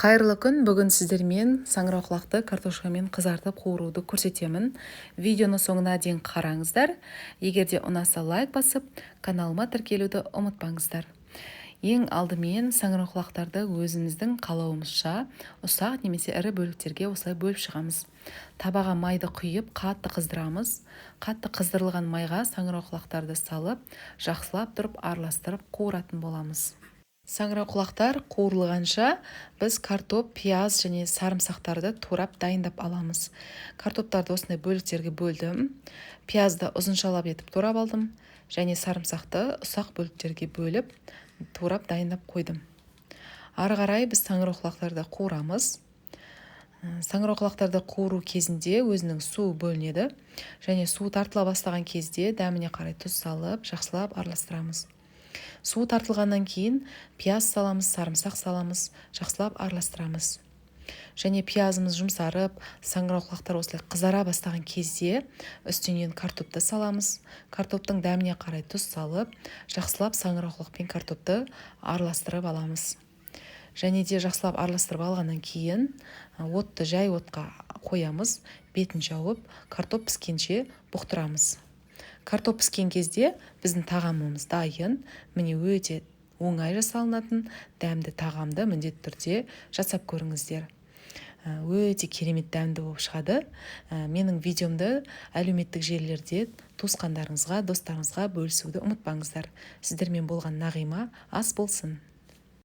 Қайырлы күн! Бүгін сіздермен саңырауқұлақты картошкамен қызартып қуыруды көрсетемін. Видеоны соңына дейін қараңыздар. Егер де ұнаса, лайк басып, каналыма тіркелуді ұмытпаңыздар. Ең алдымен саңырауқұлақтарды өзіміздің қалауымызша ұсақ немесе ірі бөліктерге осылай бөліп шығамыз. Табаға майды құйып, қатты қыздырамыз. Қатты қыздырылған майға саңырауқұлақтарды салып, жақсылап тұрып араластырып қуыратын боламыз. Саңырауқұлақтар қуырылғанша, біз картоп, пияз және сарымсақтарды турап, дайындап аламыз. Картоптарды осындай бөліктерге бөлдім, пиязды ұзыншалап етіп турап алдым және сарымсақты ұсақ бөліктерге бөліп, турап, дайындап қойдым. Ары қарай біз саңырауқұлақтарды қуырамыз. Саңырауқұлақтарды қуыру кезінде өзінің суы бөлінеді және суы тартыла бастаған кезде дәміне қарай тұз салып, жақсылап араластырамыз. Суы тартылғаннан кейін пияз саламыз, сарымсақ саламыз, жақсылап араластырамыз. Және пиязымыз жұмсарып, саңырауқұлақтар осылай қызара бастаған кезде үстінен картопты саламыз. Картоптың дәміне қарай тұз салып, жақсылап саңырауқұлақ пен картопты араластырып аламыз. Және де жақсылап араластырып алғаннан кейін отты жай отқа қоямыз, бетін жауып, картоп піскенше бұқтырамыз. Картоп піскен кезде біздің тағамымыз дайын. Міне, өте оңай жасалынатын дәмді тағамды міндетті түрде жасап көріңіздер. Өте керемет дәмді болып шығады. Менің видеомды әлеуметтік желілерде туысқандарыңызға, достарыңызға бөлісуді ұмытпаңыздар. Сіздермен болған Нағима. Ас болсын!